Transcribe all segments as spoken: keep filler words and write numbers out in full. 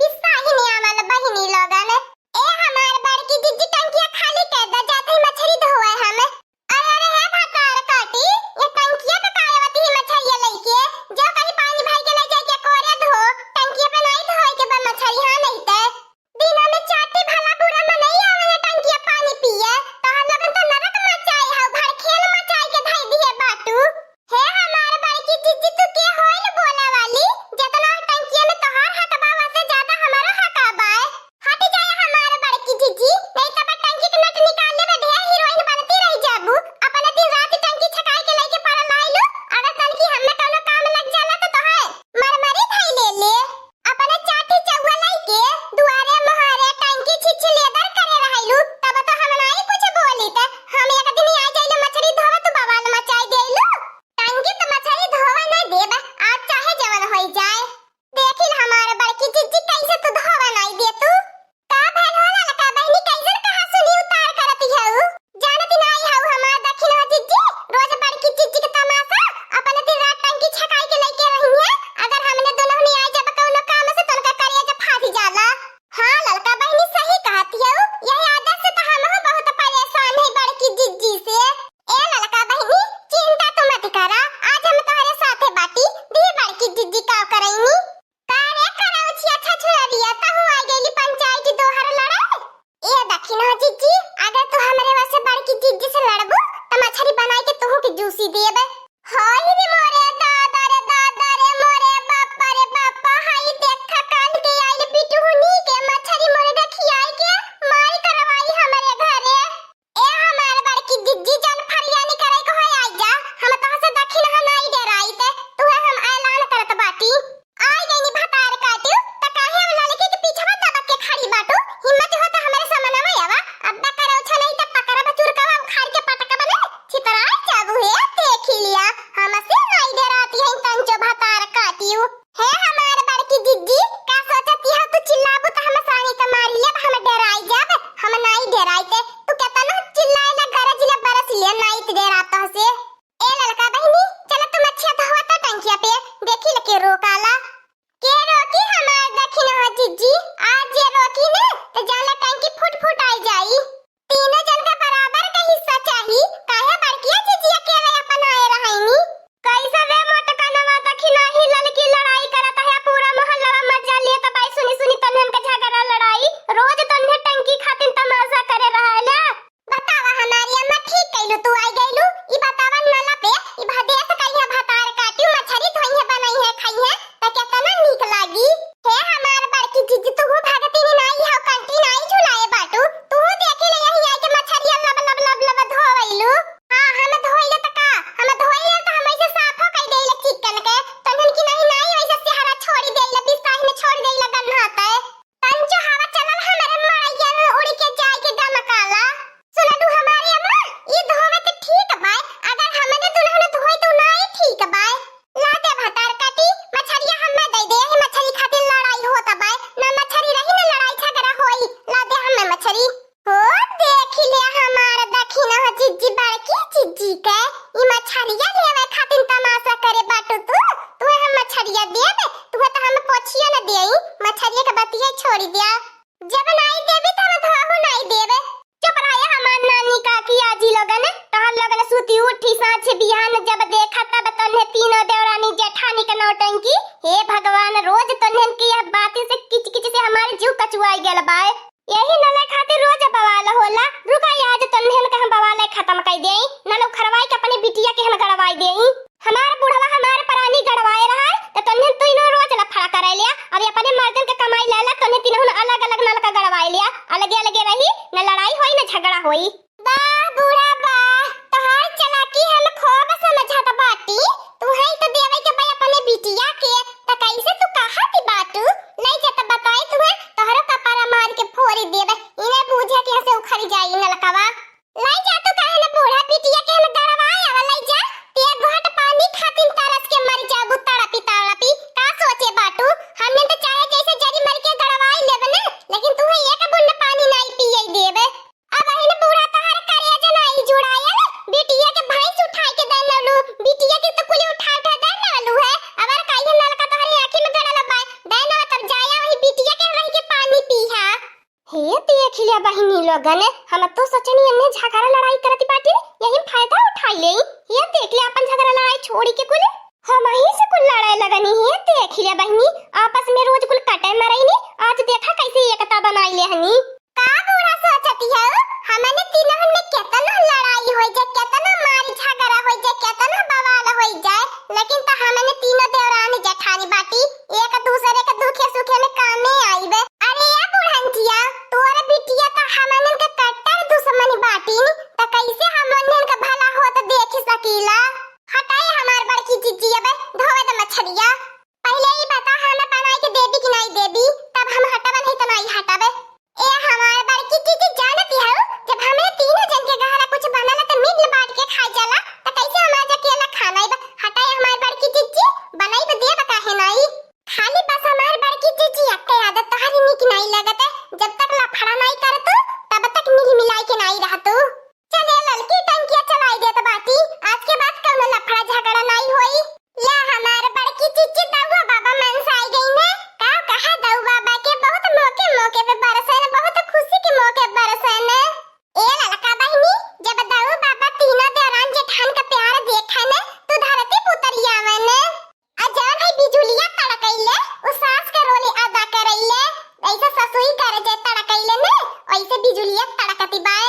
बिस्साही नहीं आवल बहिनी लोगन। ए हमार बड़की जिज्जी, टंकिया खाली कर द, जात ही मछरी धोवे हम। अरे, अरे, हे भतार काटी, ये टंकिया पे काहे आवत ही मछरिया लइके? जो कहीं पानी भर के ले जाके कोरे धो, टंकिया पे नहीं धोए के बा मछरी, हाँ नहीं ते। दिना में चार ठी भला बुरा मनई आवे ना टंकिया पानी पिए, तोहर लोगन तो नरक मचाई हउ, भड़खेल मचाई के धई दिहे बाटू। हे हमार बड़की जिज्जी, तू के होइल बोले वाली? जतना टंकिया में तोहार हक बा, वसे ज्यादा हमारो हक बा। हट जाए हमार बड़की जिज्जी, नहीं तब टंकी के नट निकाल लेबे, ढेर हीरोइन बनती रह जाबू। अपने दिन रात टंकी छकाई के लइके पड़ल आइलू, अगर तनकी हमें कौनो काम लग जाला तो तोहे मरमरी धई ले ले। अपने चार ठी चौवा लइके दुआरे मोहारे टंकी छिछलेदर करे रहलू, तब तो हम नाई कुछ बोली, त हम एक दिन आ जाइले मछरी धोवे, तू बवाल मचाई देलू। टंकी त मछरी धोवे न देब, आज चाहे जवन होई जाए। देखिल हमार बड़की जिज्जी, कैसे तू धोवे नाई दे तू। का भइल हो ललका बहिनी, कैसन कहा सुनी उतार करत हऊ? जानत नाई हऊ हमार दखिनवा जिज्जी, रोज बड़की जिज्जी के तमाशा, अपने दिन रात टंकी छकाई के लइके रहिए। अगर हमने दुनहनी आ जब कौनो काम से, तो उनका करेजा फाट जाला। हाँ ललका बहिनी, सही कहत हऊ, यही आदत से तो हमहू बहुत परेशान है बड़की जिज्जी से। ए ललका बहिनी, चिंता तू मत करा, आज हम तोहरे साथे बाटी, दी बड़की जिज्जी का करैनी। का रे करौछिया छछुररिया, तहू आ गइली पंचायत दोहर लड़े? ए दखिनवा जिज्जी, अगर तू हमरे वसे बड़की जिज्जी से लड़बू, त मछरी बनाई के तोहू के जूसी देबे। हाय रे मोरे दादा रे दादा रे मोरे बापा रे बापा, हाय देखा कान के आइल बिटुहनी के मछरी मोरे ढकियाई के माई करवाई हमरे घरे। ए हमार बड़की जिज्जी, जान फरियानी करे के होय आई जा, हम तोह से दखिनहा नाई डेराइत, तुहे हम ऐलान करत बाटी। आई गईनी भतार काटियो, त काहे अब ललकी के पीछवा दबक के खड़ी बाटू? हिम्मत हो त हमरे समनवा आवा, अब करौछा नहीं त पकड़ब चुरकवा उखाड़ के पटकब ने, छितराई जाबू हे, देखी लिया, हमसे नाई डेराती है तंचो भतार काटियो। हे हमार बड़की जिज्जी, का सोचत हऊ तू? चिल्लाबू त हम सानी त मारी लेब, हम डेराई जाब, हम नाई डेराइत। तू केतना चिल्लाइला, गरजिला, बरसिला, नाई त डेरात तोहसे। ए ललका बहिनी, चल तू मछिया धोवा त टंकिया पे, देखी ल के रोकाला। के रोकी हमार दखिनवा जिज्जी, आज जे रोकी न त जान ला टंकी फूट फूट आई जाई। तीनों जन का बराबर का हिस्सा चाही, काहे बड़किया जिज्जी अकेले अपन आए रहैनी? कैसे रे मोटकनवा, दखिनही ललकी लड़ाई करत है, पूरा मोहल्ला मजा लेत बाई सुनी सुनी तन्हन के झगड़ा लड़ाई, रोज तन्हे टंकी खातिर तमाशा करे रहेला। बतावा हमारी अम्मा, ठीक कैलू तू आई गईलू, ई बतावा नला पे, ई भदेस कहिया भतार काटियो, मछरी धोइहे, बनइहे, खइहे, त केतना नीक लागी। हे हमार बड़की जिज्जी, तुहू भगतिनी नाई हऊ, कंठी नाई झुलाए बाटू, तुहू देखी ले यही आई के मछरिया लब लब लब लब धोवैलू। हाँ, हम धोइले त का, हम धोइले त हम ऐसे साफो कई देइले चिकन के, तन्हन की नहीं नाई ऐसे सेहरा छोड़ी देइले, बिस्ताही में छोड़ी देइले गन्हाते। तंचो हवा चलल हमरे मड़ैया में उड़ के जाए के डमकाला। सुनलू हमारी अम्मा, ई धोवे त ठीक बाय, अगर हमने दुनहन धोई त नाई ठीक बाय। ला दे भतार काटी, मछरिया हमें दे दे, यही मछरी खातिर लड़ाई होत बाय, ना मछरी रही ना लड़ाई झगड़ा होई, ला दे हमें मछरी। हो देखी ले हमार दखिनहा जिज्जी, बड़की जिज्जी के, ई मछरिया लेवे खातिर तमाशा करे बाटू तू, तुहे हम मछरिया देबे, तुहे त हम पोछियो न देई, मछरिया के बतिये छोड़ी दिया। जब नाई देबे त हम धोहू नाई देबे। चुप रहे हमार नानी काकी आजी लोगन, तोहर लोगन सूती उठी साँझ बिहान जब देखा तब तन्हे तीनों देवरानी जेठानी के नौटंकी। हे भगवान, रोज तन्हन की यह बातिन से किच किच से हमार जीव कचुआई गल बाय। यही नले खातिर रोज बवाल होला। रुका, आज तन्हन के हम बवाल खत्म कई देई। नल उखरवाई के अपने बिटिया के हम गड़वाई देई। हमार बुढ़वा हमार परानी गड़वाए रहा है, त तन्हन तीनों रोज लफड़ा करे लिया। अब अपने मर्दन के कमाई ले ला, तन्हन तीनों अलग अलग नलका गड़वाए लिया, अलगे अलगे रही, न लड़ाई होई न झगड़ा होई। वाह बूढ़ा वाह, तोहार चालाकी हम खूब समझत बाटी। तुहई त देवे के बा अपने बिटिया के, त कैसे तू कहत बाटू? ले जा त बताई तुहे, तोहरो कपारा मार के फोड़ी देबे। इने बूझे के हसे उखड़ जाई नलकवा। ले जा तू काहे न बूढ़ा बिटिया के हम गड़वाए आवा, ले जा। ते घोट पानी खातिर तरस के मर जाबू तड़पी तड़पी। का सोचे बाटू? हमने त चाहे जैसे जरी मर के गड़वाए लेबे न, लेकिन तुहे एक बूंद पानी नाई पिए देबे। अब अहिन बूढ़ा तोहर करेजा नाई जुड़ायल, बिटिया के भैंस उठाई के दे ललू, बिटिया के तो देख लिया बहिनी लोगन, हम तो सोचनी एन्ने झगड़ा लड़ाई करत बाटी, यही फायदा उठाई लेई। ये देख ले अपन झगड़ा लड़ाई छोड़ी के कुल हमही से कुल लड़ाई लगनी। ये देख लिया बहिनी, आपस में रोज कुल कटे मरईनी, आज देखा कैसे एकता बनाई लेहनी। का बूढ़ा सोचती है, हमने तीनों में केतना लड़ाई होई जाए, केतना मार झगड़ा होई जाए, केतना बवाल होई जाए, लेकिन त हमने तीनों देवरानी जेठानी बाटी, एक दूसरे के दुखे सुखे में कामे आईबे। अरे ए बुढ़ंचिया, तोर बिटिया त हमनन के कट्टर दुश्मन बाटिन, त कैसे हमनन के भला होत देख सकीला? हटाए हमार बड़की जिज्जी, अबे धोवे द मछरिया। पहिले ई बता, हमें बनाई के देबी कि नाई देबी, तब हम हटबे, नहीं त नाई हटबे। ए हमार बड़की जिज्जी, जानती हऊ, जब हमरे तीनों जन के घरा कुछ बनल त मिल बांट के खाई जाला, त कैसे हम आज अकेला खाना आइब? हटाए हमार बड़की जिज्जी, बनाइब देब काहे नाई? खाली बस हमार बड़की जिज्जी, अक्के आदत तोहरी नीक नाई लगत, जब तक लफड़ा नाई करतू, तब तक मिल मिलाई के नाई रहतू। चले ललकी टंकिया चलाई देत बाटी, आज के बाद कउनो लफड़ा झगड़ा नाई होई। या हमार बड़की जिज्जी, दउआ बाबा मनसाई गई ने। का कहा दउ बाबा के, बहुत मौके मौके पे बरसन, बहुत खुशी के मौके बरसन। ए ललका बहिनी, जब दउ बाबा तीनों देवरान जेठान का प्यार देखन, तू धरती पुतरियावन। आ जौन है बिजुलिया तड़कइले, उ सास के रोल अदा करइले। ऐसे ससुई गरजे तड़कइले ने, वैसे बिजुलिया तड़कती बाय।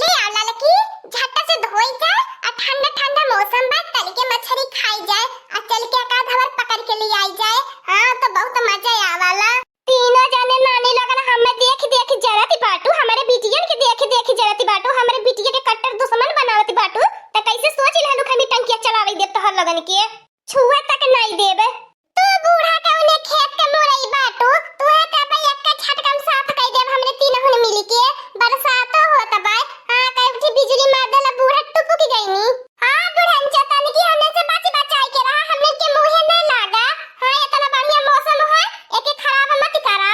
ले आ ललकी, झट से धोई जा, आ ठंडा ठंडा मौसम बा, तल के मछरी खाई जाए, आ चल के एकाध हवर पकड़ के ले आई जाए। हाँ, तो बहुत मजा आवाला। तीनों जने नानी लोगन हमें देख देख जरत बाटू, हमरे बिटियन के देख देख जरत बाटू, हमरे बिटिया के कट्टर दुश्मन बनावत बाटू, त कैसे सोच लेहलू कि हम ई टंकिया चलावे देब तोहर लोगन के? छुए तक नाई देब। तू बूढ़ा कउने खेत के मुरई बाटू, तुहे त अबे एक्का झटका में साफ कई देब हमरे तीनहुन मिली के। बरसातो होत बाय, हाँ, कई उठी बिजुली मार देला, बूढ़ा टुपुक गईनी। हाँ, बुढ़न चतन की हमने से बच बचाई के रहा, हमने के मुँहे नहीं लागा। हाँ, इतना बढ़िया मौसम है, एके खराब मत करा।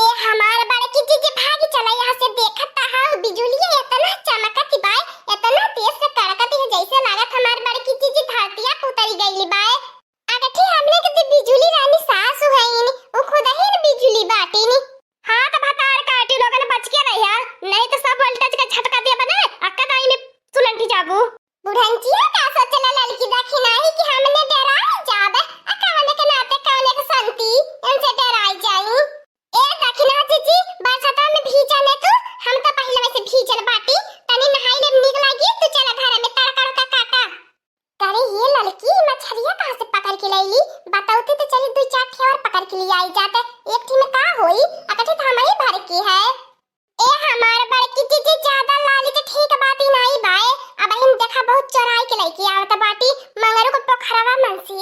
ए हमार बड़की जिज्जी, भागी चला यहाँ से, देखत त हऊ बिजुलिया इतना चमकत बाय, इतना तेज से कड़कत है, जैसे लागत हमार बड़की जिज्जी धरतिया पे उतरी गईली बाय। अगठी हमने के तो बिजुली रानी सासु हईन, उ खुदही न बिजुली बाटिन। हाँ, त भतार काटी लोगन बच के रहिया, नहीं त सब voltage का झटका देब ने, अक्का दाई में सुलंटी जाबू। बुढ़ंचिया का सोचला ललकी, देखी नाही कि हमने डेराई जाबे, आ कवने के नाते कवने के संती, इनसे डेराई जाई। ए देखी ना जिज्जी, बरसातवा में भीजा ने तू, हम त पहिले वैसे भीजल बाटी, तनी नहाई लेब नीक लागी, तू चला घर में तड़का उड़का काटा। करे ये ललकी, मछरिया कहाँ से पकड़ के लैली? बतौती त चली दुई चार ठे और पकड़ के ले आई जाते। एक ठी में का होई? अकठी त हमही भर के है। ए हमार बड़की जिज्जी, ज्यादा लाली त ठीक बात ही नाई बाय। अबहिन देखा बहुत चोराई के लैके आवत बाटी मंगरू को पोखरवा मन से।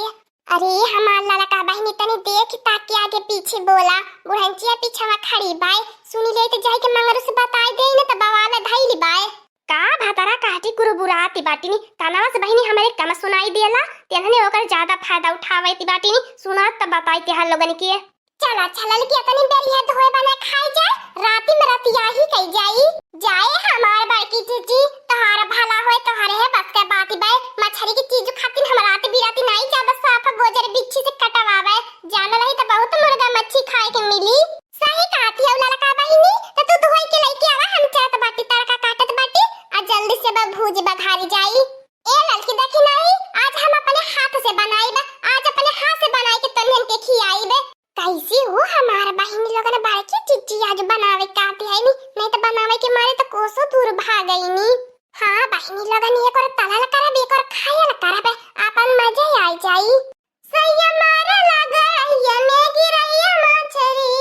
अरे हमार ललका बहिनी तनी देख ताक के आगे पीछे बोला। बुढ़ंचिया पीछवा खड़ी बाय। सुनी ले त जाई के मंगरू से बताई देई न त बवाल धइली बाय। का भतरा काटी कुरबुराती बाटिनी, कानवा से बहिनी हमरे कम सुनाई देला, तेहने ओकर ज्यादा फायदा उठावती बाटिनी, सुनात त बताई तेहार लोगन के। चला, चला ललकी, अतनी बेरिया धोए बना खाई जाए, राती में रतिया ही कई जाई। जाए हमार बड़की जिज्जी, तोहार भला होए, तोहरे है बस के बात बाय, मछरी की चीज खातिन हम रात बिराती नाई जाबे, साफ गोजर बिच्छी से कटवावे, जान रही त बहुत मुर्गा मच्छी खाए के मिली। सही कहत हऊ ललका बहिनी, त तू धोई के लइके आवा, हम चलत बाटी, तड़का काटत बाटी, आ जल्दी से बा भूज बघारी जाई। ए ललकी देखी नाही, आज हम अपने हाथ से बनाइब, आज अपने हाथ से बनाई के तन्हन के खियाइब। कैसी हो हमार बहिनी लोगन, बड़की जिज्जी आज बनावे कहती है नी, नहीं त बनावे के मारे त कोसो दूर भागईनी। हाँ बहिनी लोगन, एक और तलल करब, एक और खायल करब, आपन मजा आई जाई। सैया मारे लगा रहिया में गिरैया मछरी,